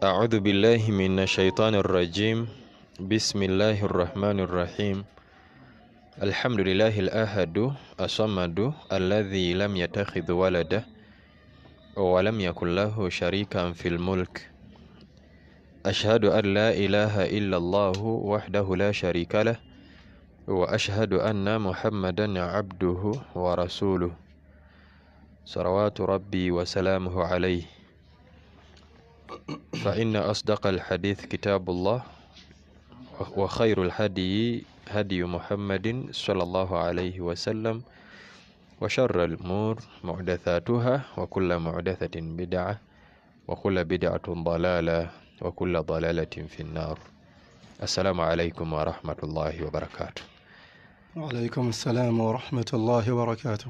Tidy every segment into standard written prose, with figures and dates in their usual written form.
أعوذ بالله من الشيطان الرجيم. بسم الله الرحمن الرحيم. الحمد لله الأحد الصمد الذي لم يتخذ ولدا ولم يكن له شريكا في الملك. أشهد أن لا إله إلا الله وحده لا شريك له، وأشهد أن محمدا عبده ورسوله صلوات ربي وسلامه عليه. فإن أصدق الحديث كتاب الله، وخير الهدي هدي محمد صلى الله عليه وسلم، وشر الأمور محدثاتها، وكل محدثة بدعة، وكل بدعة ضلالة، وكل ضلالة في النار. السلام عليكم ورحمة الله وبركاته. وعليكم السلام ورحمة الله وبركاته.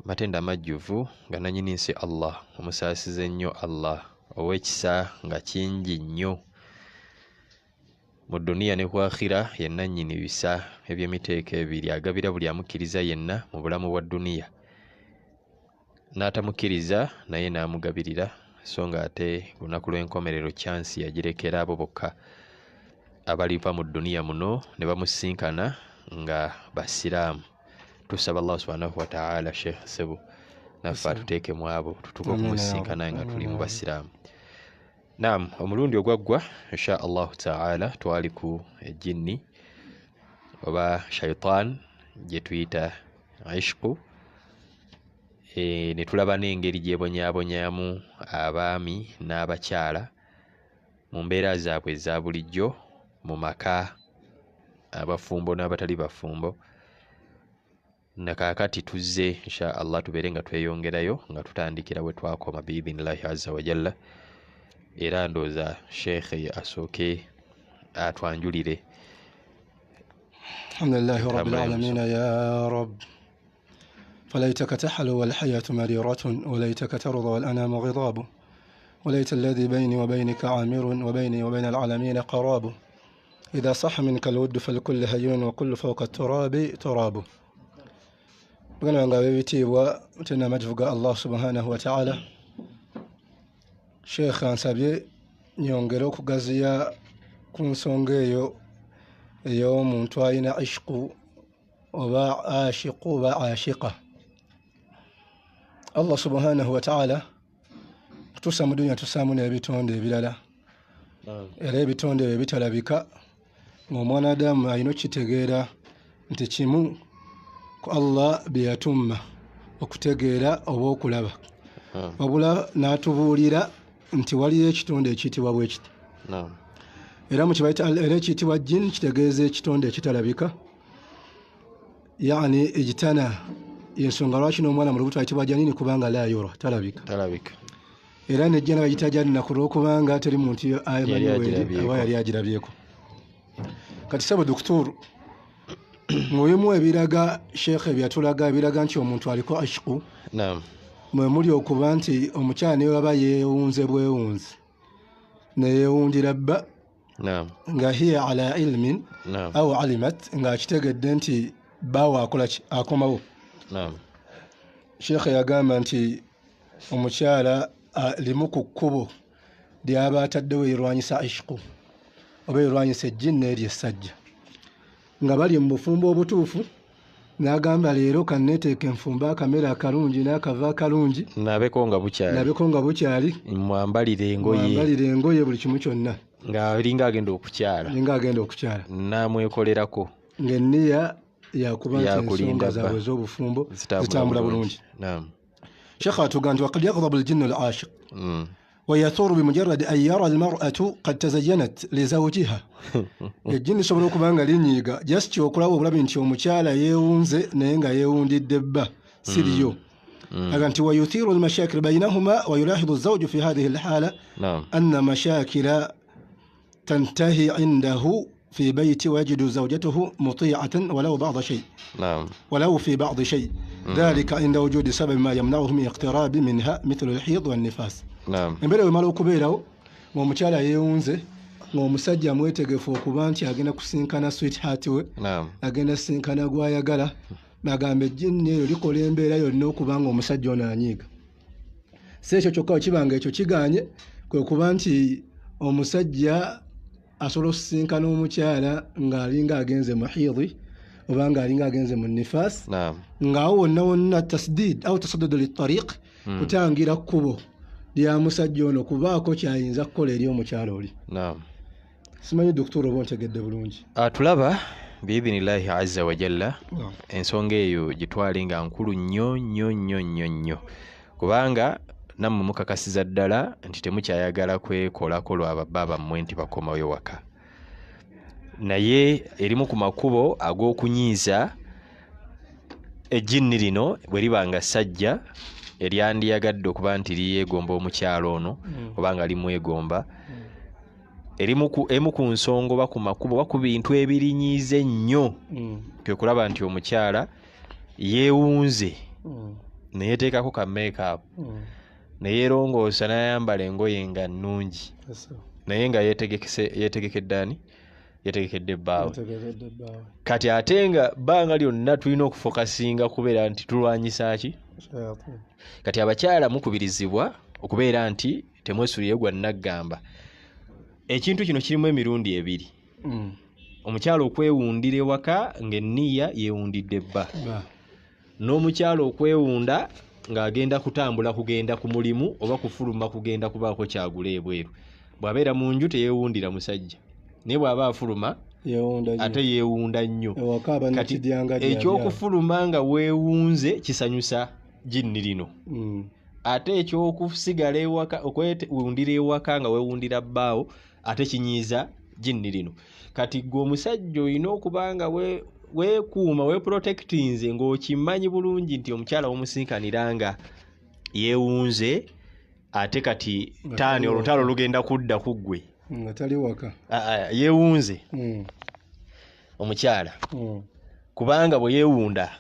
Matenda majjuvu nga nannyini nsi Allah, omusaasize ennyo Allah, ow'ekisa nga kingi nnyo mu duniya ne ku akhira, ye nannyini bisa eby'emiteeko ebiri, agabira buli amukkiriza yenna mu bulamu bwa duniya, n'atamukkiriza naye n'amugabirira, so nga ate ku lunaku lw'enkomerero kyansi yagirekera abo bokka abaliva mu duniya muno ne bamusinkana nga basiraamu. Tusaba Allah subhanahu wa ta'ala, Sheikh Sebo, naffe atuteekemu abo tutuuke okumusinkana nga tuli mu basiraamu. Naam, omulundi ogwaggwa insha Allahu ta'ala twali ku ejjinni oba shaitan gye tuyita ishqu, ne tulaba n'engeri gyebonyaabonyamu abaami n'abakyala mu mbeera zaabwe eza bulijjo mu maka, abafumbo n'abatali bafumbo. Na kaakati tuzze insha Allah tubeere nga tweyongerayo nga tutandikira we twakoma biidhinillahi azza wa jalla. Era ndowooza Sheikh asooke atwanjulire. Alhamdulillahi rabbil alamin ya rab. فليتك تحلو والحياة مريرة، وليتك ترضى والأنام غضاب، وليت الذي بيني وبينك عامر، وبيني وبين العالمين قراب. إذا صح منك الود فالكل هين، وكل فوق التراب تراب. Baganda bange ab'ebitiibwa, tena majivuga Allah subhanahu wa ta'ala. Sheikh ansabye nyongere okugaziya ku nsonga eyo ey'omuntu alina ishqu oba ashiqu oba ashiqa. Allah subhanahu wa ta'ala tusa mu dunya, tusaamu n'ebitonde ebirala, era ebitonde ebyo bitalabika, ng'omwana Adamu alina okukitegeera nti kimu ku Allah bye yatumma okutegeera oba okulaba, wabula n'atubuulira nti waliyo ekitonde ekiyitibwa bwe kiti. Era mu kibayita era ekiyitibwa jjini kitegeeza ekitonde ekitalabika, yani ejitana. Ensonga lwaki n'omwana mu lubuto ayitibwa janini, kubanga la yura, talabika. Era nejjana bagiyita janina ku lw'okubanga teri muntu amanyi weeri oba yali agirabyeko. Kati sabo dokitoro, mubimu ebiraga Sheikh ebyatulaga ebiraga nti omuntu aliko ashqu, mwe muli okuba nti omukyala ne waba yeewunze bwewunzi ne yeewundira bba nga hiya ala ilmin au alimat, ng'akitegedde nti bbawe akola ki, akomawo. Sheikh yagamba nti omukyala limu ku kkubo ly'aba ataddewo erwanyisa ishqu oba erwanyisa ejjinni eryo essajja nga bali mu bufumbo obutuufu, n'agamba leero kanneeteeke nfumbe akamere akalungi n'akava akalungi, nabeko nga bukyali, mwambalire engoye, buli kimu kyonna, ng'alinga agenda okukyala, n'amwekolerako ng'enniya yakuba nti ensonga zaabwe ez'obufumbo zitambula bulungi. Sheikh atuga nti waqad yaghdabu al-jinnu al-ashiq ويثور بمجرد أن يرى المرأة قد تزينت لزوجها. Ejjini lisobola okuba nga linyiiga just okulaba obulabi nti omukyala yeewunze naye nga yeewundidde bba siriyo. Aga nti wayuthiru almashakil bainahuma wayulahidu الزوج في هذه الحالة أن مشاكل تنتهي عنده في بيت ويجد زوجته مطيعة ولو بعض شيء. ولو في بعض شيء. ذلك عند وجود سبب ما يمنعه من اقتراب منها مثل الحيض والنفاس. Embeera wemala okubeerawo ng'omukyala yeewunze ng'omusajja mwetegefu okuba nti agenda kusinkana sweetheart we, agenda kusinkana gw'ayagala, nagamba ejjinni eryo likola embeera yonna okuba nga omusajja ono anyiiga. Si ekyo kyokka, kibanga ekyo kiganye, kwe kuba nti omusajja asobola okusisinkana omukyala ng'alinga agenze mu hidhi oba ng'alinga agenze mu nifas, ng'awo wonna wonna tasdid au tasaddudu litariq, kutangira kkubo lya musajja ono kubaako kyayinza kukola eri omukyala oli. Simanyi dokitoro oba ontegedde bulungi. Tulaba biidhinillahi azza wa jalla ensonga eyo gitwale nga nkulu nnyo nnyo nnyo nnyo nnyo, kubanga nammwe mukakasiza ddala nti temukyayagala kwekolako lwa babba bammwe nti bakomayo waka, naye erimu ku makubo ag'okunyiiza ejjinni lino bwe liba nga ssajja eryandiyagadde okuba nti liyeegomba omukyalo ono oba nga limwegomba, erimu ku nsonga oba ku makubo oba ku bintu ebirinyiiza ennyo kwe kulaba nti omukyala yeewunze ne yeeteekako ka make-up ne yeerongoosa n'ayambala engoye nga nnungi, naye nga yeetegekedde ani? Yeetegekedde bbaawe. Kati ate nga bbanga lyonna tulina okufokasinga kubeera nti tulwanyisa ki? Kati abakyala mukubirizibwa okubeera nti temwesuulire gwa nnaggamba. Ekintu kino kirimu emirundi ebiri. Omukyala okwewundira ewaka ng'enniya yeewundidde bba, n'omukyala okwewunda ng'agenda kutambula kugenda ku mulimu oba kufuluma kugenda kubaako kyagula ebweru. Bw'abeera mu nju teyewundira musajja, naye bw'aba afuluma ate yeewunda nnyo. Kati ekyokufuluma nga weewunze kisanyusa jinni lino, ate ekyokusigala ewaka okwewundira ewaka nga weewundira bbaawo ate kinyiiza jinni lino. Kati gwe omusajja olina okuba nga weekuuma, weeprotectinze ng'okimanyi bulungi nti omukyala womusinkanira nga yeewunze, ate kati taani olutalo lugenda kudda ku ggwe nga tali waka. Yeewunze omukyala kubanga bwe yeewunda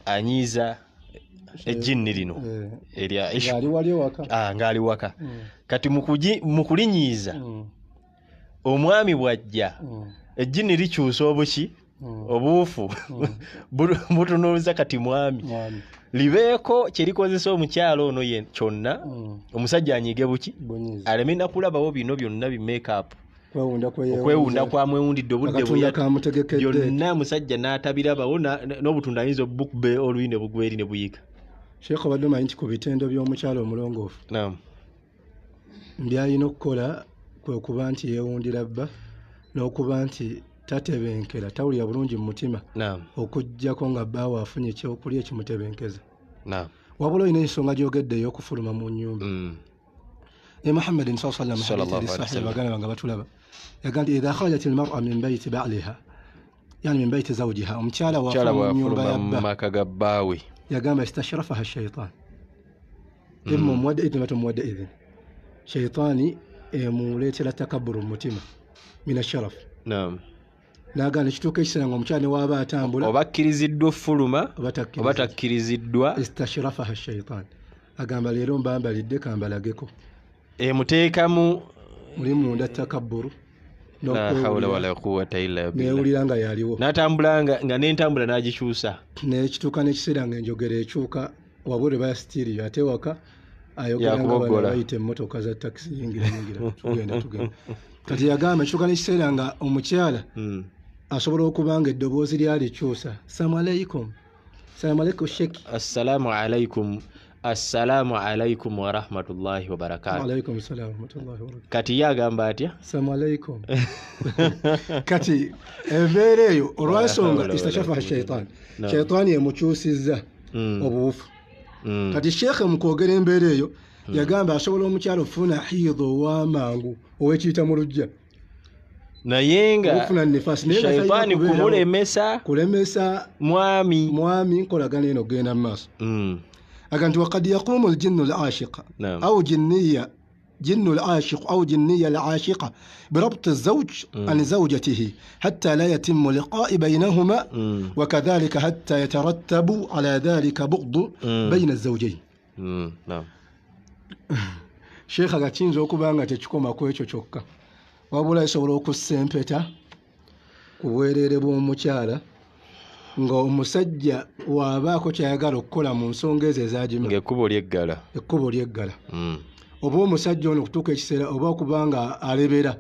anyiiza ejjinni lino erya ng'ali waka. Kati mu kulinyiiza omwami bw'ajja ejjinni likyusa obuki obuufu butunuuza kati mwami libeeko kye likozesa omukyala ono ye kyonna, omusajja anyiige buki aleme nakulabawo bino byonna bi make-up okwewunda kwamwewundidde obudde byonna musajja n'atabirabawo n'obutunda ayinza obukuba oluyi ne bugwa eri ne buyiika. Sheikh obadde omanyi nti ku bitendo by'omukyala omulongoofu by'alina okukola kwe kuba nti yeewundira bba n'okuba nti tatebenkera, tawulira bulungi mu mutima okuggyako nga bbaawe afunye ekyokulya ekimutebenkeza. Wabula olina ensonga gy'ogedde ey'okufuluma mu nnyumba. Ne Muhammadin sallallahu alaihi wasallam baganda bange batulaba yagamba nti idha kharajat almar'a min bayti ba'liha, yani min bayti zawjiha, omukyala wafuluma mu nnyumba ya bba maka ga bbaawe, yagamba istashrafaha shaitan, imma omuwadde idhini batomuwadde idhini, shaitaani emuleetera takabburu mu mutima mina sharaf. N'agaana ekituuka ekiseera nga omukyala ne waaba atambula oba akkiriziddwa ofuluma oba takkiriziddwa, istashrafaha shaitan, agamba leero mbambalidde kambalageko, emuteekamu muli munda takabburu la hawla wala quwwata illa billah, newulira nga yaliwo n'atambula nga n'entambula n'agikyusa, n'ekituuka n'ekiseera nga enjogera ekyuka wabweru bayasitiiriyo ate waka ayogera nga bano bayita emmotoka za takisi yingira yingira tugenda tugenda. Kati yagamba ekituuka n'ekiseera nga omukyala asobola okuba nga eddoboozi lyalikyusa, salamu aleikum, salamu aleikum sheki, assalamu alaikum, assalamu alaikum wa rahmatullahi wa barakatuh. Wa alaikum salam wa rahmatullahi wa barakatuh. Kati ye agamba atya? Assalamu alaikum. Kati embeera eyo olw'ensonga istashafaha shaitaani, shaitaani emukyusizza obuwufu. Kati sheekhe mu kwogera embeera eyo yagamba asobola omukyala okufuna hidha ow'amangu ow'ekiyita mu luggya, naye nga shaitaani kulemesa mwami nkolagana eno okugenda mu maaso. Aga nti waqad yaqumu aljinnu alashiqa au jinniya jinnu alashiq au jinniya alashiqa birabti alzawj an zawjatihi hatta la yatimmu liqa'i baynahuma wa kadhalika hatta yatarattabu ala dhalika bughdu bayna alzawjayn. Sheikh aga kiyinza okuba nga tekikoma ku ekyo kyokka, wabula esobola okussa empeta ku bwereere bw'omukyala Nga omusajja wabaako kyayagala okukola mu nsonga ezo ezagima, ng'ekkubo lyeggala, ekkubo lyeggala. Oba omusajja ono okutuuka ekiseera oba okubanga alebera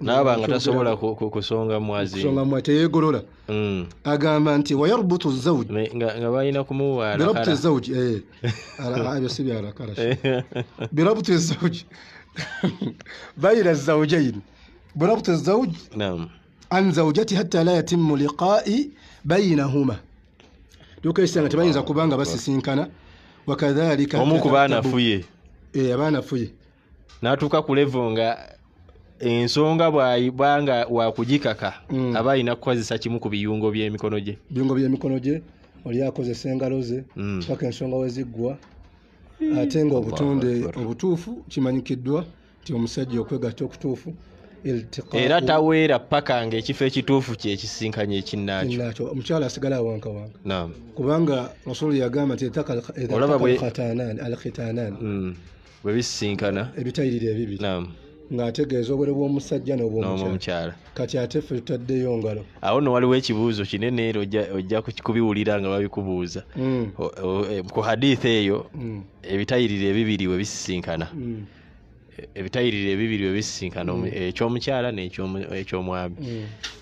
naaba nga tasobola kusonga mwazi, kusonga mwazi teyeegolola. Agamba nti wayarbutu zawj, nga balina kumuwa birabtu zawj, ebyo si byalakala, birabtu zawj bayina zawjain, birabtu zawj an zawjati hatta la yatimmu liqa'i bainahuma, tuuka ekiseera nga tebayinza kubanga basisinkana. Wakadhalika omu ku baanafuye, abaanafuye n'atuuka ku levo nga ensonga bwanga wakugikaka aba alina kukozesa kimu ku biyungo by'emikono gye, biyungo by'emikono gye, oli akozesa engalo ze paka ensonga we ziggwa. Ate nga obutonde obutuufu kimanyikiddwa nti omusajja okwegatta okutuufu era taweera paka ng'ekifo ekituufu kye ekisinkanye ekinnaakyo, omukyala asigala awankawanka. Kubanga Rasulu yagamba nti alkhitaanani, bwe bisisinkana ebitayirira ebibiri, ng'ategeeza obwere bw'omusajja n'obw'omukyala. Kati ate ffe tutaddeyo ngalo. Awo nno waliwo ekibuuzo kinene era ojja kubiwulira nga babikubuuza. Ku hadithi eyo ebitayirira ebibiri we bisisinkana, ebitayirira ebibiri we bisisinkana, eky'omukyala n'eky'omwami,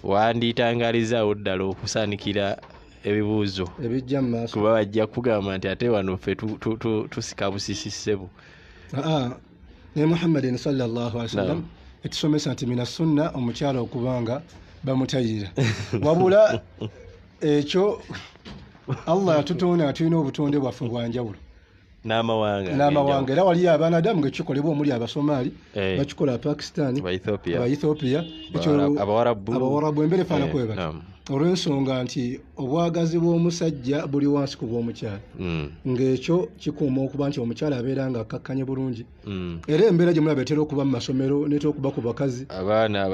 wanditangalizaawo ddala okusaanikira ebibuuzo ebijja mu maaso, kuba bajja kugamba nti ate wano ffe tusika busisi ssebo. Ne Muhammadin sallallahu alaihi wasallam etusomesa nti mina sunna omukyala okubanga bamutayirira. Wabula ekyo Allah yatutonda tulina obutonde bwaffe bwanjawulo n'amawanga, era waliyo abaanadamu ng'ekikolebwa omuli Abasomaali, bakikola Abapakistani, Abaethiopia, Abawarabu, embeera efaanana bwe batyo, olw'ensonga nti obwagazi bw'omusajja buli wansi ku bw'omukyala, ng'ekyo kikuuma okuba nti omukyala abeera nga akkakkanye bulungi. Era embeera gye mulaba etera okuba mu masomero n'etera okuba ku bakazi, abaana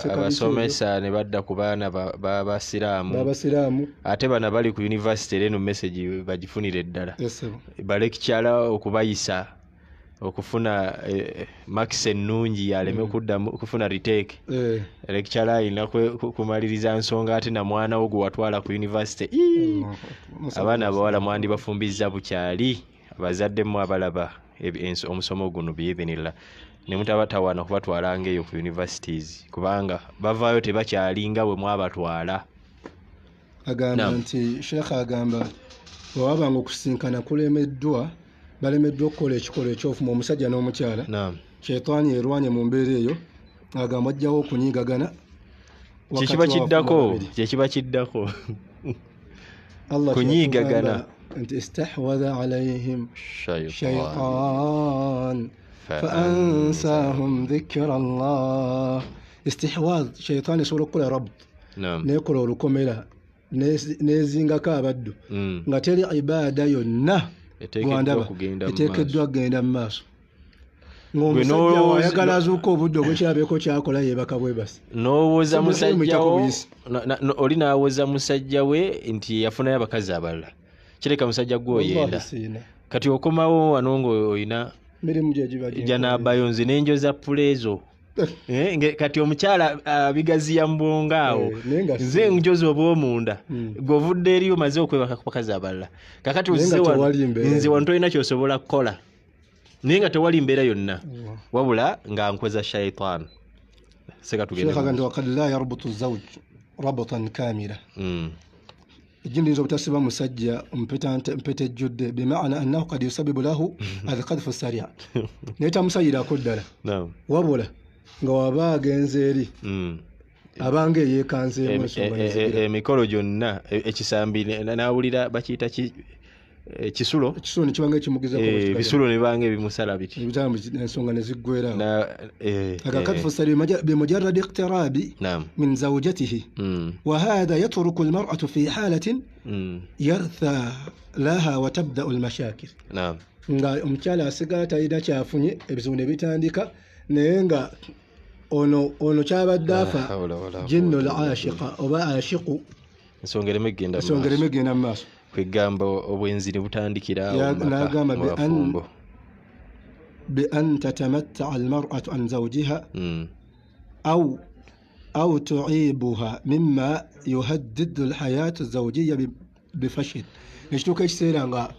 abasomesa ne badda ku baana b'Abasiraamu, ate bano bali ku yunivasite era eno message bagifunire ddala, balekikyala okubayisa okufuna marks ennungi aleme kuddamu kufuna retake. Lecturer alina kumaliriza nsonga ate na mwana wo gwe watwala ku yunivasite. Abaana abawala mwandibafumbizza bukyali, abazadde mmwe abalaba omusomo guno biidhinillah, ne mutabatawaana kubatwalanga eyo ku universities, kubanga bavaayo tebakyalinga bwe mwabatwala. Agamba nti Sheikh agamba bwewabanga okusinkana kulemeddwa, balemeddwa okukola ekikolwa eky'ofumu omusajja n'omukyala, Shaitaani erwanye mu mbeera eyo, agamba ajjawo okunyiigagana. Kyekiba kiddako, kyekiba kiddako kunyiigagana, nti istahwadha alayhim shaytan faansahum dhikra Allah. Istihwadh, shaitaani esobola okukola rabt, neekola olukomera nezingako abaddu, nga teri ibaada yonna eteekeddwa kugenda mu maaso. Ng'omusajja wayagala azuuka obudde obwekirabeko kyakola yeebaka bwebasi. N'owoza musajjawo, oli n'awoza musajja we nti yafunayo abakazi abalala, kireka musajja gwe oyenda. Kati okomawo wano ng'olina mirimu gye giba janabayo nze n'enjoza puleezo. Kati omukyala abigaziya mu bwongo awo, nze njoza obw'omunda, gw'ovudde eri omaze okwebaka ku bakazi abalala, kakati nze wano tolina ky'osobola kukola, naye nga tewali mbeera yonna, wabula nga nkoza shaitaani. Sheikh agamba nti waqad la yarbutu zawj rabtan kamila, ejjini liyinza obutasiba musajja mpeta ejjudde, bimaana annahu kad yusabibu lahu alqadhfu saria, naye tamusayirako ddala, wabula nga waba agenze eri abanga eyeekanzeemu emikolo gyonna, ekisambi n'awulira bakiyita ekisulo, ekisulo nekibanga ekimugezako, ebisulo ne bibanga ebimusala biti ensonga ne ziggwerawo. Akakadhfu saria bimujarradi iqtirabi min zawjatihi, wa hadha yatruku almar'atu fi halatin yartha laha wa tabda'u almashakil. Nga omukyala asigala talina kyafunye, ebizibu ne bitandika, naye nga ono kyabadde afa jinnu al-ashiqa oba ashiqu, ensonga ereme kugenda mu maaso, kwegamba obwenzi ne butandikira n'agamba bi an tatamatta'a almar'atu an zawjiha aw Au tuibuha mimma yuhaddidu alhayatu zawjiya bifashil. Nekituuka ekiseera nga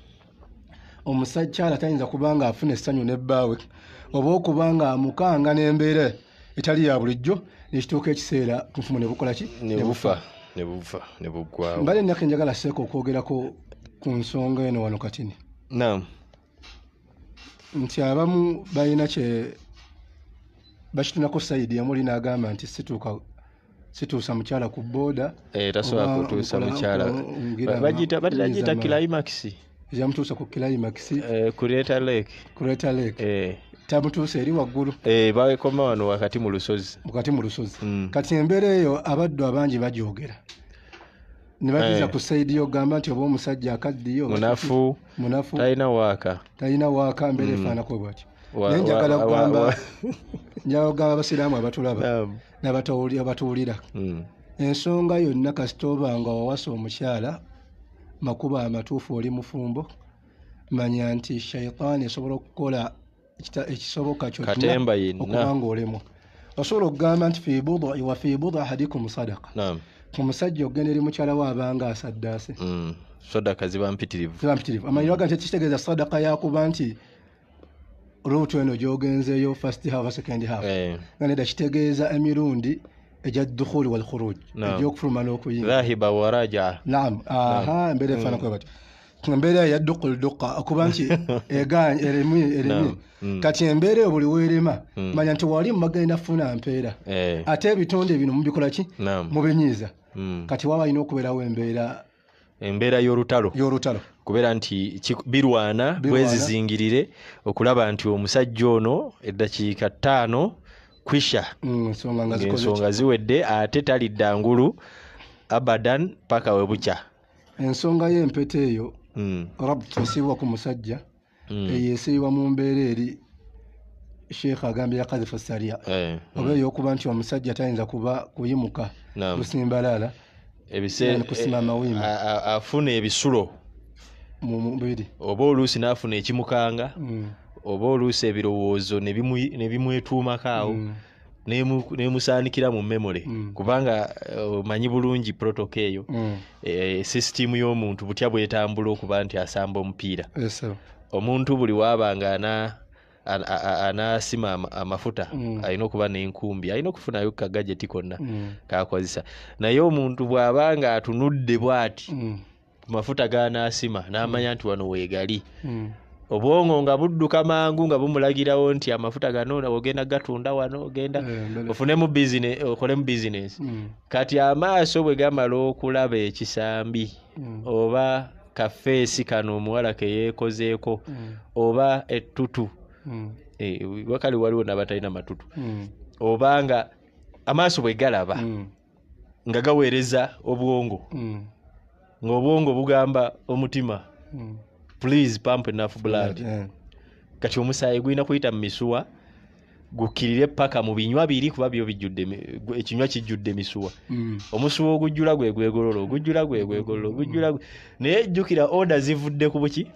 omukyala tayinza kuba nga afuna essanyu nebbaawe oba okuba nga amukanga n'embeera etali ya bulijjo, nekituuka ekiseera nfumu ne bukola ki? Ne bufa, ne buggwawo. Mbale ennaku enjagala seeka okwogerako ku nsonga eno wano katini. Naam. Nti abamu balina kye bakitunako sayidi yamuli n'agamba nti situusa mukyala ku booda. Tasobola kutuusa mukyala. Batera giyita climax. Yamutuusa ku climax. Crater Lake. Crater Lake. Tamutuusa eri waggulu. Bakoma wano wakati mu lusozi. Wakati mu lusozi. Kati embeera eyo abaddu abangi bagyogera. Ne bagiza ku sayidi y'ogamba nti oba omusajja akaddiyo munafu, talina waaka. Talina waaka, mbeera efaanako bw'atyo. Naye njagala kugamba abasiraamu abatulaba n'abatuwulira. Ensonga yonna kasita oba nga wawasa omukyala makubo amatuufu oli mufumbo, manya nti shayitaani esobola okukola ekisoboka kyonna okuba ng'olemwa. Osobola okugamba nti fi bud'i wa fi bud'i ahadikum sadaqa. Omusajja ogenda eri mukyala we abanga asaddaase. Sadaka ziba mpitirivu. Ziba mpitirivu. Amanyiro ga nti kitegeeza sadaka yakuba nti route eno gy'ogenzeeyo first half second half. Nga nedda kitegeeza emirundi egya dukhuli wal khuruj, egy'okufuluma n'okuyingira. Dhahiba wa raja'a. Naam. Aha, embeera efaanana bw'etyo. Embeera ya dukhul duqa okuba nti eremye. Kati embeera eyo buli weerema manya nti wali mugenda kufuna mpeera. Ate ebitonde bino mubikola ki? Mubinyiiza. Kati waba alina okubeerawo embeera y'olutalo. Y'olutalo. Kubeera nti birwana bwezizingirire okulaba nti omusajja ono eddakiika 5 kwisha. Ensonga ziwedde ate talidda ngulu abadan paka we bukya. Ensonga y'empeta eyo rabt esibwa ku musajja eyo esibwa mu mbeera eri Sheikh agambye ya kadhifu saria. Oba ey'okuba nti omusajja tayinza kuba kuyimuka lusimbalaala kusima amawimbi, afuna ebisulo mu mubiri, oba oluusi n'afuna ekimukanga, oba oluusi ebirowoozo ne bimwetuumako awo nemusaanikira mu memory, kubanga omanyi bulungi protocol eyo, sisitimu y'omuntu butya bwetambula okuba nti asamba omupiira. Omuntu buli waabanga anaasima amafuta alina okuba n'enkumbi, alina okufunayo ka gadget konna kakozesa. Naye omuntu bw'abanga atunudde bw'ati ku mafuta g'anaasima n'amanya nti wano weegali, obwongo nga budduka mangu nga bumulagirawo nti amafuta gano ogenda gatunda wano, ogenda ofunemu business, okolemu business. Kati amaaso bwe gamala okulaba ekisambi oba kafeesi kano omuwala ke yeekozeeko oba ettutu, wakali waliwo n'abatalina matutu, oba nga amaaso bwe galaba nga gaweereza obwongo, ng'obwongo bugamba omutima please pump enough blood. Kati omusaayi gulina kuyita mu misuwa gukkirire paka mu binywa biri, kuba byo bijjudde, ekinywa kijjudde misuwa. Omusuwa ogujjula gwe gwegolola, ogujjula gwe gwegolola, ogujjula. Naye jjukira order zivudde ku buki?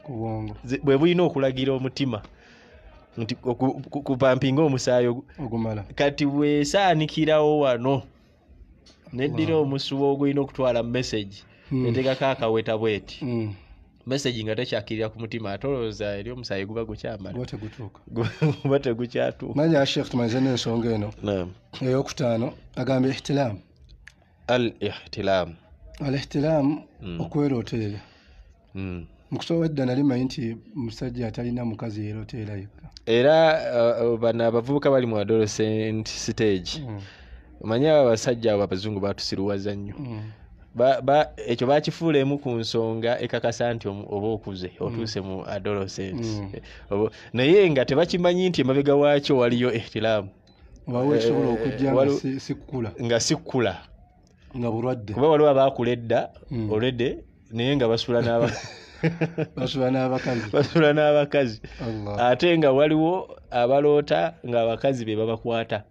Bwe bulina okulagira omutima nti kupampinga omusaayi ogumala. Kati bwesaanikirawo wano neddira omusuwa ogulina okutwala message, neteekako akaweta bweti. Message nga tekyakirira ku mutima, ate olowooza eri omusaayi guba gukyamala. Guba tegukyatuuka. Manya Sheikh tumalize n'ensonga eno. Eyokutaano agambye ihtilaam. Al-ihtilaam. Al-ihtilaam okwerooterera. Mu kusooka edda nali mmanyi nti musajja atalina mukazi yeeroteera yekka. Era bano abavubuka bali mu adolescent stage. Omanyi abo abasajja abo abazungu batusiruwaza nnyo. Ekyo bakifuula emu ku nsonga ekakasa nti oba okuze otuuse mu adolescence. Naye nga tebakimanyi nti emabega waakyo waliyo ihtilaamu. Waliwo ekisobola okujja nga si kkula. Nga si kkula. Nga bulwadde. Kuba waliwo abaakula edda already naye nga basula basula n'abakazi. Basula n'abakazi. Ate nga waliwo abaloota nga abakazi be babakwata.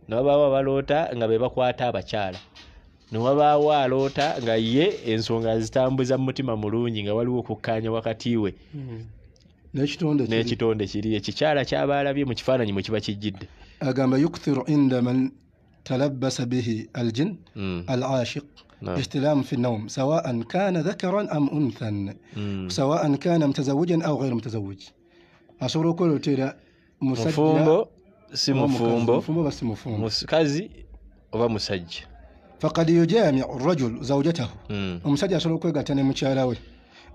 Ne wabaawo abaloota nga be bakwata abakyala. Ne wabaawo aloota nga ye ensonga azitambuza mu mutima mulungi nga waliwo okukkaanya wakati we n'ekitonde kiri ekikyala ky'aba alabye mu kifaananyi mwe kiba kijjidde. Agamba yukthiru inda man تلبس به الجن العاشق احتلام في النوم سواء كان ذكرا أم أنثى سواء كان متزوجا أو غير متزوج. Asobola okwelotera mufumbo si mufumbo, mufumbo basi mufumbo, mukazi oba musajja. Faqad yujami'u ar-rajul zawjatahu, omusajja asobola okwegatta ne mukyala we,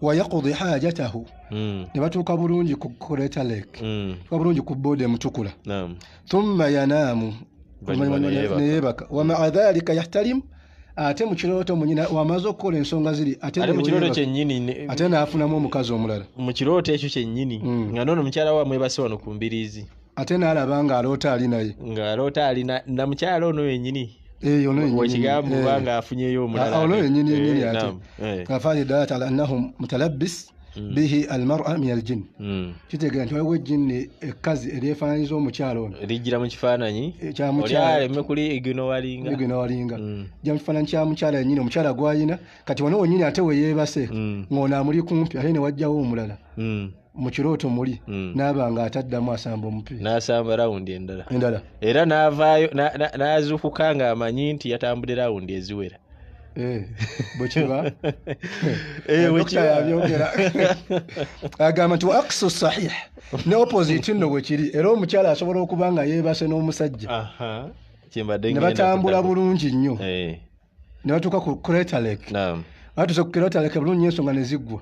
wa yaqdi hajatahu, ne batuuka bulungi ku Crater Lake, tuuka bulungi ku bode mutukula, thumma yanaamu, neyebaka, wa ma'a dhalika yahtalim, ate mu kirooto munyina wamaze okukola ensonga ziri, ate mu kirooto kyennyini ate n'afunamu omukazi omulala mu kirooto ekyo kyennyini, nga nono mukyala we amwebase wano ku mbiriizi, ate n'alaba ng'aloota ali naye, ng'aloota ali na mukyala ono yennyini, ekigambo kubanga afunyeyo omulala ono yennyini yennyini ate kafaali dalata ala annahu mutalabbis bihi almar'a min aljinn, kitegeera nti waliwo ejjinni ekkazi eryefaananyiza omukyala ono lijjira mu kifaananyi oli aleme kuli ignowalinga jja mu kifaananyi kya mukyala yennyini, omukyala gw'ayina kati wano wennyini ate we yeebase ng'ono amuli kumpi ate ne wajjawo omulala mu kirooto muli n'aba nga ataddamu asamba omupiira n'asamba rawundi endala era n'avaayo n'azuukuka ng'amanyi nti yatambudde rawundi eziwera. Bwe kiba dokita yabyogera agamba nti wa aksu sahih ne opposite nno bwe kiri, era omukyala asobola okuba nga yeebase n'omusajja ne batambula bulungi nnyo ne batuuka ku Crater Lake, batuuse ku Crater Lake bulungi ensonga ne ziggwa,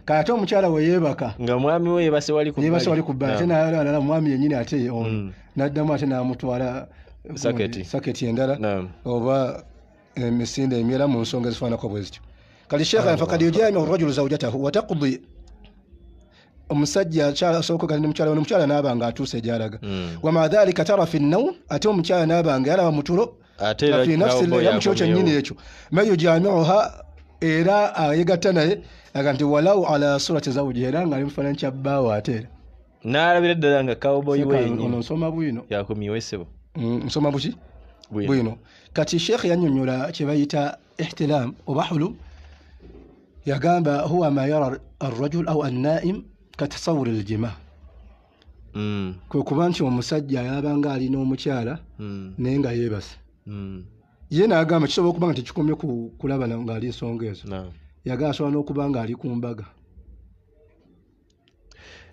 kati ate omukyala we yeebaka nga mwami we yeebase wali ku bbali, ate n'alala mwami yennyini ate ono n'addamu ate n'amutwala saketi endala oba emisinde emyera mu nsonga ezifaananako bwe zityo. Kali sheekha fakad yujamiu rajulu zawjatahu wa taqdi, omusajja asobola okwegatta ne mukyala we, omukyala n'aba nga atuuse gy'alaga, wa maa dhalika tara fi nnawm, ate omukyala n'aba nga yalaba mu tulo fi nafsi era mu kiro kyennyini ekyo, man yujamiuha, era ayegatta naye aga nti walau ala surati zawjihi, era ng'ali mu kifaananyi kya bbaawe ate era n'alabira ddala nga cowboy we yennyini. Ono nsoma bwino yakomyewo essebo, nsoma buki bwino. Kati sheekh yannyonnyola kye bayita ihtilam oba hulum, yagamba huwa ma yara arrajul au annaim katasawuri aljima, kwe kuba nti omusajja yabanga alina omukyala naye nga yeebase, ye n'agamba kisobola okuba nga tekikomye kulaba ng'ali ensonga ezo, yagamba asobola n'okuba ng'ali ku mbaga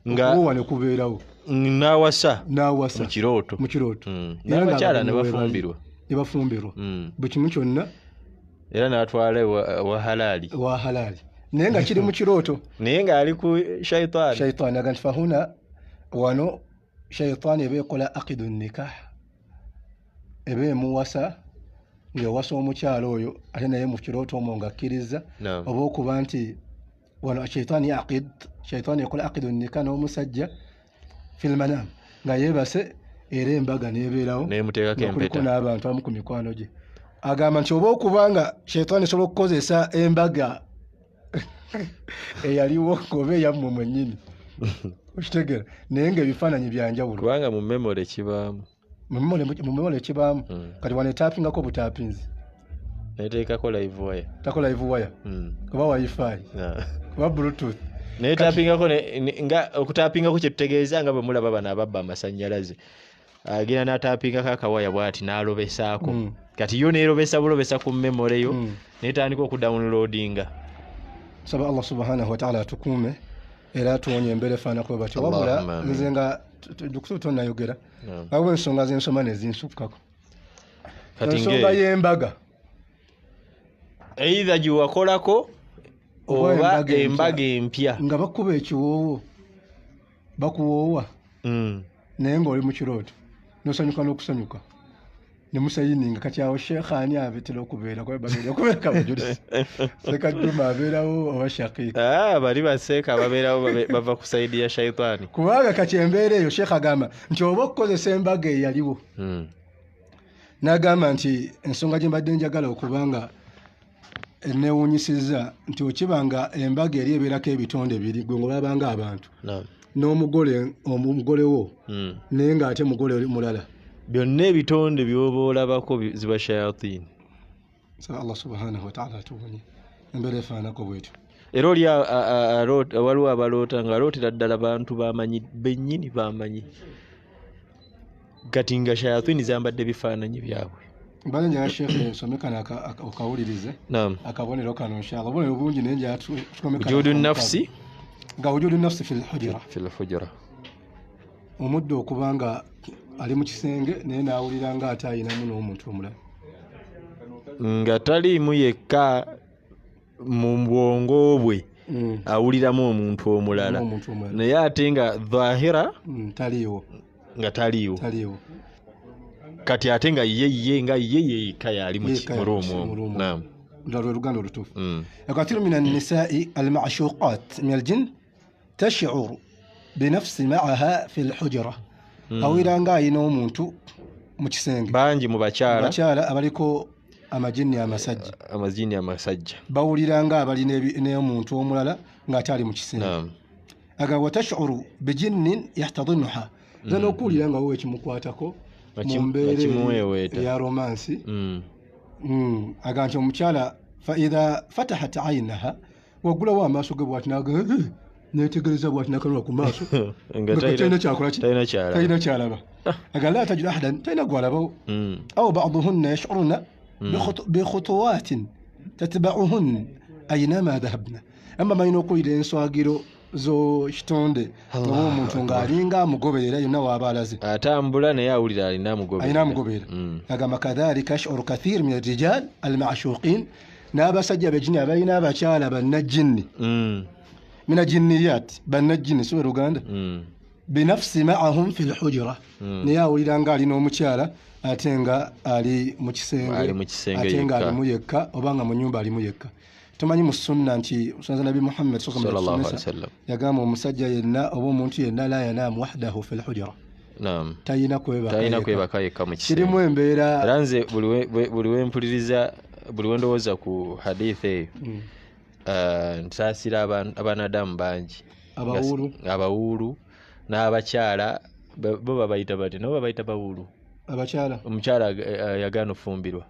nga ne kubeerawo n'awasa mu kirooto n'abakyala ne bafumbirwa buli kimu kyonna, era n'atwala wa halaali naye nga kiri mu kirooto, naye ng'ali ku shaitaani. Aga nti fahuna wano shaitaani eba ekola aqidu nikah, eba emuwasa ng'ewasa omukyala oyo ate naye mu kirooto omwo ng'akkiriza, oba okuba nti wano shaitaani aqid, shaitaani ekola aqidu nikah n'omusajja fil manam nga yeebase, era embaga n'ebeerawo kuliko n'abantu abamu ku mikwano gye. Agamba nti oba okuba nga shaitaani esobola okukozesa embaga eyaliwo oba eyammwe mwennyini, okitegeera, naye ng'ebifaananyi bya njawulo kubanga mu memory kibaamu, mu memory kibaamu. Kati wano etaapingako butaapinzi neteekako live wire, tako live wire oba wifi oba bluetooth, netapingako nga okutapingako kye tutegeeza nga bwe mulaba bano ababba amasannyalaze, agenda n'atapingako akawaya bw'ati n'alobesaako, kati yo neerobesa bulobesa ku memory yo netandika okudownloadinga. Saba Allah subhanahu wa ta'ala atukuume era atuwonye embeera efaananako batyo. Wabula nze nga dukutu tonnayogera, waliwo ensonga z'ensoma ne zinsukkako. Ensonga y'embaga either gye wakolako oba embaga empya nga bakuba ekiwoowo, bakuwoowa naye ng'oli mu kirooto n'osanyuka n'okusanyuka ne musayininga. Kati awo sheekh ani abetera okubeera kuba bagenda okubeerako abajulizi, Seeka Juma abeerawo oba Shaqiika, bali baseeka ababeerawo bava ku sayidi ya shaitaani. Kubanga kati embeera eyo sheekh agamba nti oba okukozesa embaga eyaliwo, n'agamba nti ensonga gye mbadde njagala okubanga newuunyisizza nti okibanga embaga eri ebeerako ebitonde biri, gwe ng'olabanga abantu n'omugole omugole wo naye ng'ate mugole mulala, byonna ebitonde by'oba olabako ziba shayatini. Saba Allah subhanahu wa ta'ala atuwonye embeera efaananako bwetyo. Era oli waliwo abaloota ng'alootera ddala bantu bamanyi bennyini bamanyi, kati nga shayatini zambadde bifaananyi byabwe. Mbale njagala Sheikh nsome kano okawulirize. Naam. Akabonero kano inshallah. Obubonero bungi naye njagala tusome kano. Wujudu nafsi nga wujudu nafsi fil hujra. Fil hujra. Omuddo okuba nga ali mu kisenge naye n'awulira nga ate ayinamu n'omuntu omulala. Nga taliimu yekka mu bwongo bwe. Awuliramu omuntu omulala. Naye ate nga dhahira taliiwo. Nga taliiwo. Kati ate nga ye nga ye yekka yali mu ruumu. Naam. Ndalo luganda olutuufu. Kathiru min an-nisa'i al-ma'shuqat min al-jinn tash'uru binafsi ma'aha fi al-hujra. Awulira nga ayina omuntu mu kisenge. Bangi mu bakyala. Bakyala abaliko amajinni amasajja. Amajinni amasajja. Bawulira nga abali n'omuntu omulala ng'ate ali mu kisenge. Naam. Aga wa tash'uru bijinnin yahtadhinuha. Zano okuwulira nga wowe kimukwatako mu mbeera ya romansi. Aga nti omukyala fa idha fatahat aynaha waggulawo amaaso ge bw'ati n'aga neetegereza bw'ati n'akanula ku maaso nga talina kyakola ki? Talina kyalaba. Aga la tajidu ahadan talina gw'alabawo. Aw ba'duhunna yash'uruna bikhutuwatin tatba'uhun aynama dhahabna. Amma balina okuwulira enswagiro zo kitonde oba omuntu ng'alinga amugoberera yonna w'aba alaze. Atambula naye awulira alina amugoberera. Agamba kadhalika yash'uru kathir min ar-rijal al-ma'shuqin, n'abasajja b'ejjini abalina abakyala bannajjinni. Min ajinniyat bannajjinni si Luganda. Binafsi ma'ahum fi al-hujra. Naye awulira ng'alina omukyala ate nga ali mu kisenge, ate nga alimu yekka oba nga mu nnyumba alimu yekka. Tumanyi mu sunna nti Musanza Nabi Muhammad sallallahu alaihi wasallam yagamba omusajja yenna oba omuntu yenna la yanaamu wahdahu fi al-hujra. Naam. Talina kwebaka yekka mu kisenge. Kirimu embeera. Era nze buli we mpuliriza, buli we ndowooza ku hadithi eyo, nsaasira abanadamu bangi. Abawuulu n'abakyala bo babayita bati nabo babayita bawuulu. Abakyala. Omukyala yagaana ofumbirwa.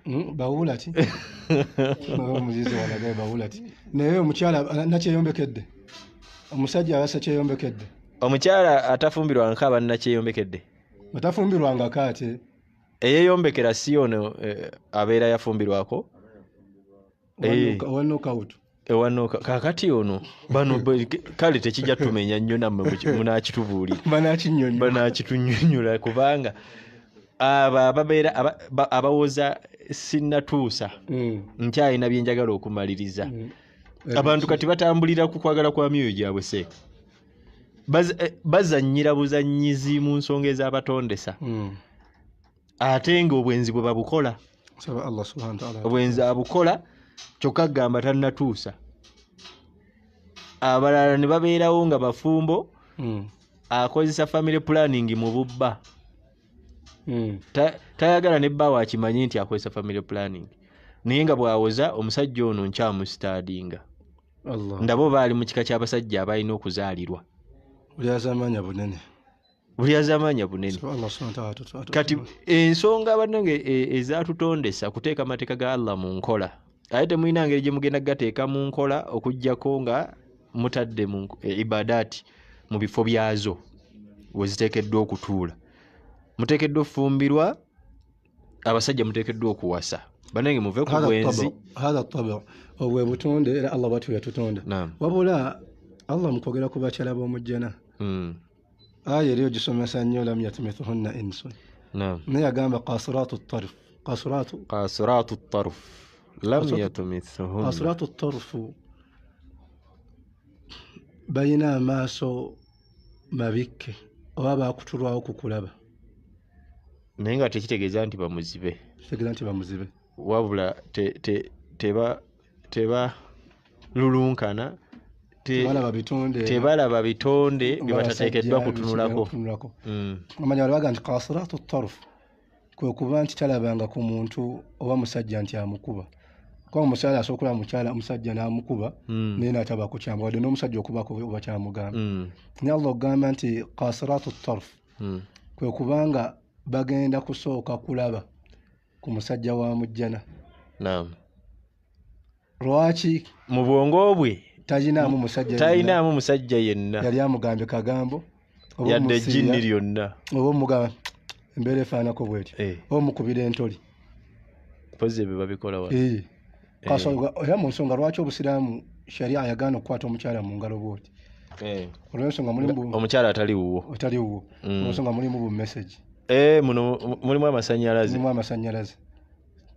Bawuula ti? Omuzizi wanagaye bawuula ti. Naye omukyala nakyeyombekedde. Omusajja abasa kyeyombekedde. Omukyala atafumbirwangako aba nakyeyombekedde. Atafumbirwangako ate. Eyeyombekera si ono abeera yafumbirwako. Owa knockout. Kaakati ono bano kale tekijja tumenya nnyo nammwe munaakitubuulira. Banaakitunnyonnyola kubanga abo ababeera abawoza sinnatuusa nkyalina bye njagala okumaliriza. Abantu kati batambulira ku kwagala kwa myoyo gyabwe seeka. Bazannyira buzannyizi mu nsonga ez'abatondesa. Ate ng'obwenzi bwe babukola. Obwenzi abukola kyokka gamba tannatuusa. Abalala ne babeerawo nga bafumbo, akozesa family planning mu bubba. Tayagala ne bba akimanyi nti akozesa family planning. Naye nga bw'awoza omusajja ono nkyamusitaadinga. Ndabo baali mu kika ky'abasajja abalina okuzaalirwa. Buli azaamanya bunene. Kati ensonga bannange ezaatutondesa kuteeka amateeka ga Allah mu nkola. Ate temulina ngeri gye mugenda gateeka mu nkola okuggyako nga mutadde mu ibadaati mu bifo byazo we ziteekeddwa okutuula. Muteekeddwa okufumbirwa, abasajja muteekeddwa okuwasa. Bannange muve ku bwenzi. Hatha tabu obwe butonde era Allah bw'atyo yatutonda. Wabula Allah mu kwogera ku bakyala b'omu jjana. Aya eriyo gisomesa nnyo lam yatmithunna insun. Naye yagamba qasiratu ttarf. Qasiratu ttarf. Lam yatmithunna. Qasiratu ttarf balina amaaso mabikke oba baakutulwawo ku kulaba. Naye nga tekitegeeza nti bamuzibe. Kitegeeza nti bamuzibe. Wabula teba lulunkana, tebalaba bitonde bye batateekeddwa kutunulako. Omanya wali bagamba nti qasiratu ttarf kwe kuba nti talabanga ku muntu oba musajja nti amukuba. Kuba omukyala asobola okulaba omusajja n'amukuba naye n'atabaako kyamugamba, wadde n'omusajja okubaako oba kyamugamba. Naye Allah okugamba nti qasiratu ttarf kwe kubanga bagenda kusooka kulaba ku musajja wa mujjana. Naam. Lwaki? Mu bwongo bwe talinaamu musajja talina musajja yenna yali amugambye kagambo yadde ejjinni lyonna oba omugamba Embeera efaanako bwetyo. Omukubira entoli. Mpozi ebyo babikola wa? Era mu nsonga lwaki obusiraamu sharia yagaana okukwata omukyala mu ngalo bw'oti? Olw'ensonga mulimu omukyala atali wuwo. Otali wuwo. Olw'ensonga mulimu bu message. Muno mulimu amasannyalaze. Mulimu amasannyalaze.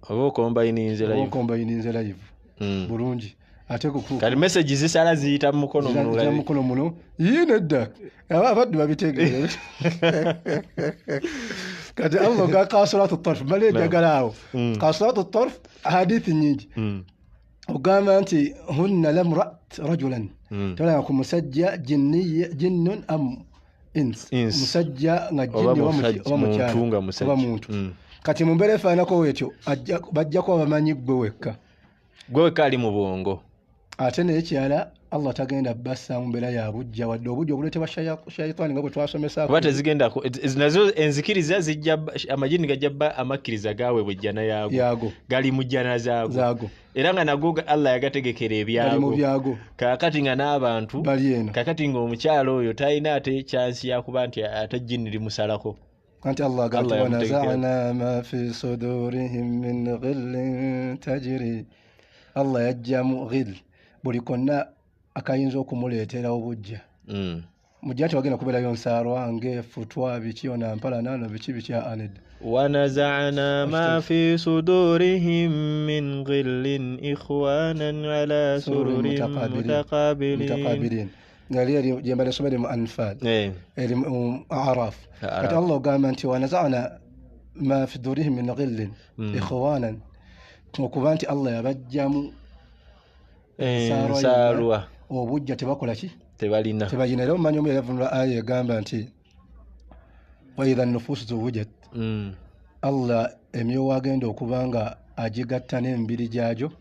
Oba okombayininze live. Oba okombayininze live. Bulungi. Ate kati message zisala ziyita mu mukono muno. Ziyita mu mukono muno. Yii nedda. Abaddu babitegeera. Kati Allah ga kasuratu tarf bale njagala awo. Kasuratu tarf hadithi nyingi. Ogamba nti hunna lam ra'at rajulan. Tolaba ku musajja jinnun am ins. Musajja nga jinni oba mukyala oba muntu. Kati mu mbeera efaananako bwetyo bajja kuba bamanyi ggwe wekka. Gwe wekka ali mu bwongo. Ate n'ekirala Allah tagenda bassa mu mbeera ya bujja wadde obujja obuleetebwa shayitaani nga bwe twasomesaako. Kuba tezigenda nazo enzikiriza zijja amajini gajja bba amakkiriza gaaweebwa ejjana yaago. Gali mu jjana zaago. Era nga nago Allah yagategekera ebyago. Gali mu byago. Kaakati nga n'abantu bali eno. Kaakati ng'omukyala oyo talina ate kyansi yakuba nti ate jjini limusalako. Anti Allah agamba nti wanaza'na ma fi sudurihim min ghillin tajri. Allah yaggyamu ghil buli konna akayinza okumuleetera obujja. Mujja tewagenda kubeerayo nsaalwa ng'efutwa biki onampala naano biki biki anedda. Wanaza'na ma fi sudurihim min ghillin ikhwanan ala sururin mutaqabilin. Ngali eri gye mbadde nsoma eri mu Anfal, eri mu Araf. Kati Allah ogamba nti wanaza'na ma fi sudurihim min ghillin ikhwanan, okuba nti Allah yabaggyamu ensaalwa obujja tebakola ki? Tebalina. Tebalina. Era omumanyi omu yavunula aya egamba nti wa idha nufuusu zuwujat. Allah emyoyo agenda okuba nga agigatta n'emibiri gyagyo.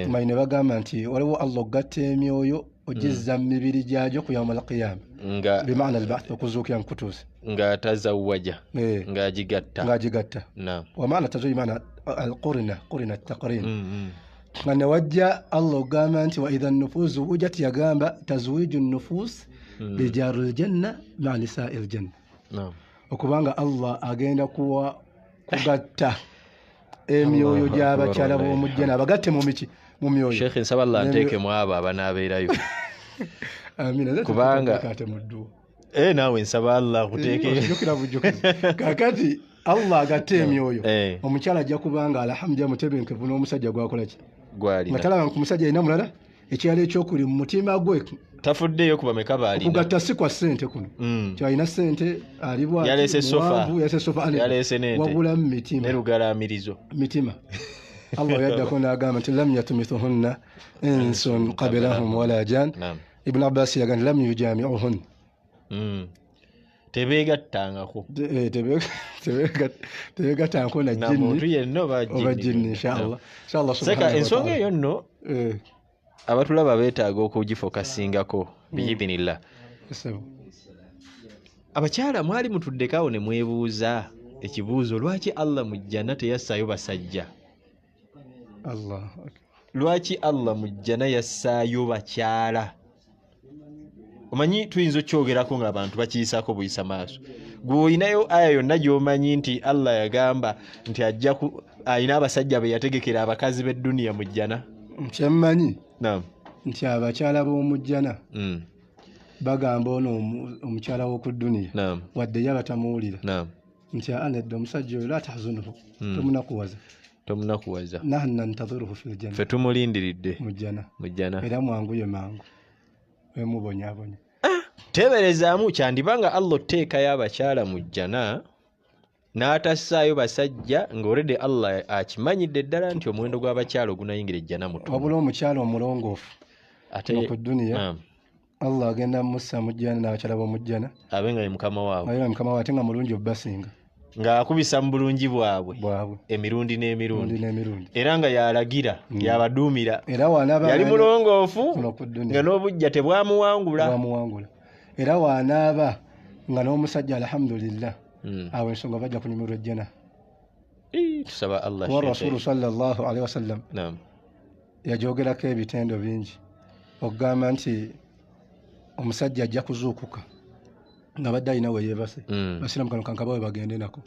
Manyi ne bagamba nti waliwo Allah okugatta emyoyo ogizza mu mibiri gyagyo ku yawmal qiyama. Bimaana al-ba'th, okuzuukira nkutuuse. Nga tazawwaja. Ng'agigatta. Ng'agigatta. Wa maana tazawwuj maana al-qurna, qurna at-taqrin. Nga ne wajja Allah ogamba nti wa idha nufuus zuwujat, yagamba tazwiju nufus lijaril janna ma'a nisa'il janna. Okubanga Allah agenda kuwa kugatta emyoyo gy'abakyala b'omujjana abagatte mu miki mu myoyo. Sheikh nsaba Allah nteekemu abo abanaabeerayo. Amina. Kubanga naawe nsaba Allah akuteeke. Jjukira bujjukizi. Kaakati Allah agatte emyoyo. Omukyala ajja kubanga alhamdulillah mutebenkevu n'omusajja gwakola ki? Gwalina. Nga talaba ku musajja alina mulala, ekirala ekyokuli mu mutima gwe tafuddeyo ku bameka baalina. Okugatta si kwa ssente kuno. Kyalina ssente ali bw'ati, yaleese sofa, yaleese n'ente, wabula mu mitima ne lugalaamirizo mitima. Allah yaddako n'agamba nti lam yatumithuhunna insun qablahum wala jan. Ibn Abbas yagamba lam yujami'uhun. Tebeegattangako. Tebeegattangako na jinni. Muntu yenna oba jinni inshallah. Inshallah subhanahu wa ta'ala. Ensonga eyo nno abatulaba beetaaga okugifokasingako biidhinillah. Abakyala mwali mutuddeko awo ne mwebuuza ekibuuzo lwaki Allah mu jjana teyassaayo basajja? Allah. Lwaki Allah mu jjana yassaayo bakyala? Omanyi tuyinza okyogerako ng'abantu bakiyisaako buyisa maaso. Gwe olinayo aya yonna gy'omanyi nti Allah yagamba nti ajja alina abasajja be yategekera abakazi b'edduniya mu jjana? Kyemmanyi nti abakyala b'omu jjana bagamba ono omukyala w'oku dduniya wadde ye abatamuwulira nti anedda omusajja oyo la tahzunuhu, tomunakuwaza. Tomunakuwaza. Nahnu nantadhiruhu fil janna. Ffe tumulindiridde mu jjana. Mu jjana. Era mwanguye mangu. Emubonyaabonya. Teeberezaamu kyandibanga Allah otteekayo abakyala mu jjana n'atassaayo basajja ng'olredde Allah akimanyidde ddala nti omuwendo gw'abakyala ogunayingira ejjana mutono. Wabula omukyala omulongoofu ate ku dduniya Allah agenda mussa mu jjana n'abakyala b'omu jjana abe nga ye mukama waabwe. Abe nga mukama waabwe ate nga mulungi obbasinga. Ng'akubisa mu bulungi bwabwe emirundi n'emirundi. Era nga yalagira yabaduumira. Era wanaaba yali mulongoofu nga n'obujja tebwamuwangula. Era wanaaba nga n'omusajja alhamdulillah awo ensonga bajja kunyumirwa ejjana. Tusaba Allah. Wa Rasulu sallallahu alaihi wasallam yajogerako ebitendo bingi okugamba nti omusajja ajja kuzuukuka Nga badde alina we yeebase. Basiramu kano kankabawe bagende nako.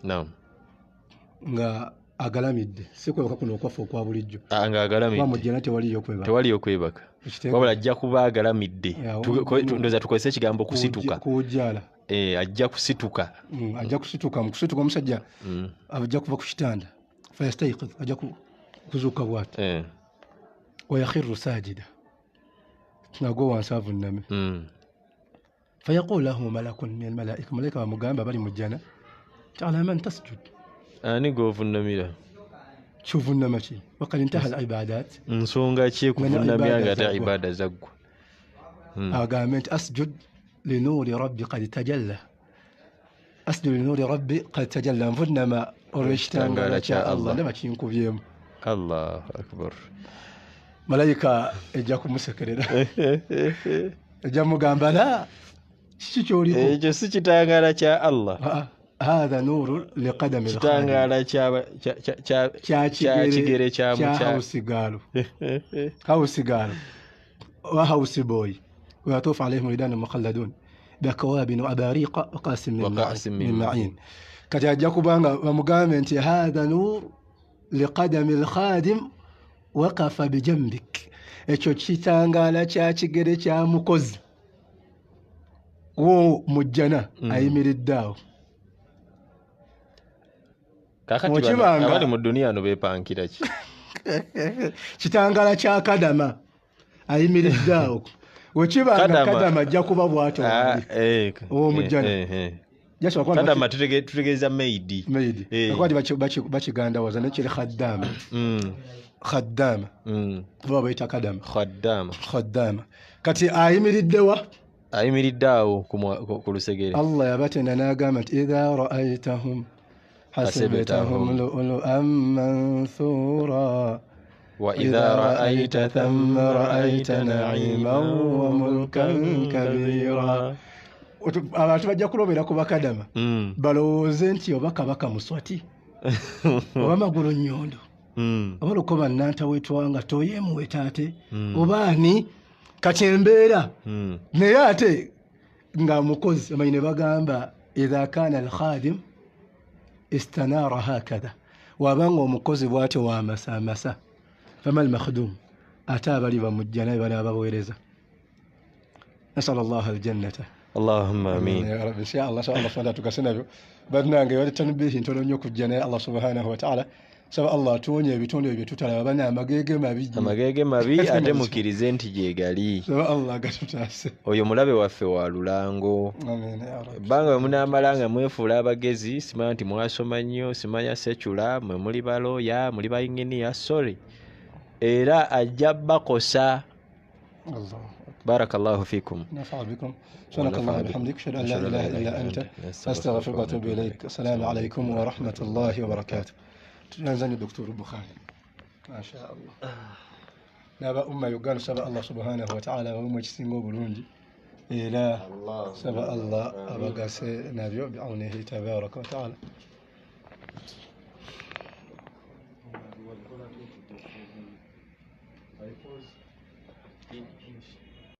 Nga agalamidde, si kwebaka kuno okwaffe okwa bulijjo. Nga agalamidde. Kuba mu jjana tewaliyo kwebaka. Tewaliyo kwebaka. Wabula ajja kuba agalamidde. Ndowooza tukozese ekigambo kusituka. Kuwujjala. Ajja kusituka. Ajja kusituka. Mu kusituka omusajja ajja kuva ku kitanda. Fayastayqidh, ajja kuzuuka bw'ati. Wa yakhiru sajida. Nagwo wansi avunname. Fayaqulu lahu malakun min almalaika, malayika bamugamba bali mu jjana, ala man tasjud. Ani gw'ovunnamira? Ky'ovunnama ki? Waqad intaha al-ibadat. Nsonga ki ekuvunnamya nga ate ibada zaggwa? Agambe nti asjud linuuri rabbi qad tajalla. Asjud linuuri rabbi qad tajalla, nvunnama olw'ekitangaala kya Allah, ndaba kinkubyemu. Allahu akbar. Malayika ejja kumusekerera. Ejja mugamba la, kiki ky'oliko? Ekyo si kitangaala kya Allah. Hadha nuru liqadami kitangaala kya kigere kya hausigaalo. Hausigaalo wa houseboy ويطوف عليهم ولدان مخلدون بأكواب وأباريق وقاس من معين. Kati ajja kubanga bamugambe nti hadha nur liqadami alkhadim waqafa bijambik, ekyo kitangaala kya kigere kya mukozi wo mu jjana ayimiridde awo. Kakati abali mu duniya no beepankira ki? Kitangaala kya kadama ayimiridde awo. Wekibanga kadama ajja kuba bw'atyo ow'omu jjana. Kadama tutegeeza maidi. Maidi. Bakigandawaza naye kiri khaddama. Khaddama. Oba bayita kadama. Khaddama. Khaddama. Kati ayimiridde wa? Ayimiridde awo ku lusegere. Allah yabatenda n'agamba nti idha ra'aytahum hasibtahum lu'lu'an manthura wa idha ra'ayta thamma ra'ayta na'iman wa mulkan kabira. Abantu bajja kulobera ku bakadama balowooze nti oba kabaka muswati oba magulu nnyondo oba lukoba nnantawetwanga toyeemuweta ate oba ani kati embeera naye ate nga mukozi omanyi ne bagamba idha kana alkhadim istanara hakadha, wabanga omukozi bw'atyo wamasamasa fama almakhdum, ate abali bamujja naye bali abaweereza. Nasal allaha aljannata. Allahumma amin. Ya Rabbi, insha Allah subhanahu tukase nabyo bannange bali tanbihi ntono nnyo kujja naye Allah subhanahu wa ta'ala. Saba Allah atuwonye ebitonde ebyo tutalaba bana amagege mabi. Amagege mabi ate mukkirize nti gye gali. Saba Allah gatutaase. Oyo mulabe waffe wa lulango. Amin ya Rabbi. Ebbanga bwe munaamala nga mwefuula abagezi, simanya nti mwasoma nnyo, simanya secular, mwe muli balooya, muli ba engineer, sorry. Era ajja bakosa. Allah. Barakallahu fikum. نفع بكم. سبحانك اللهم وبحمدك، أشهد أن لا إله إلا أنت، أستغفرك وأتوب إليك. السلام عليكم ورحمة الله وبركاته. تنزل الدكتور البخاري ما شاء الله. نابا أمة يقال سبأ الله سبحانه وتعالى وأمة جسنغو بلونجي إلى سبأ الله أبقى نبيو بعونه تبارك وتعالى.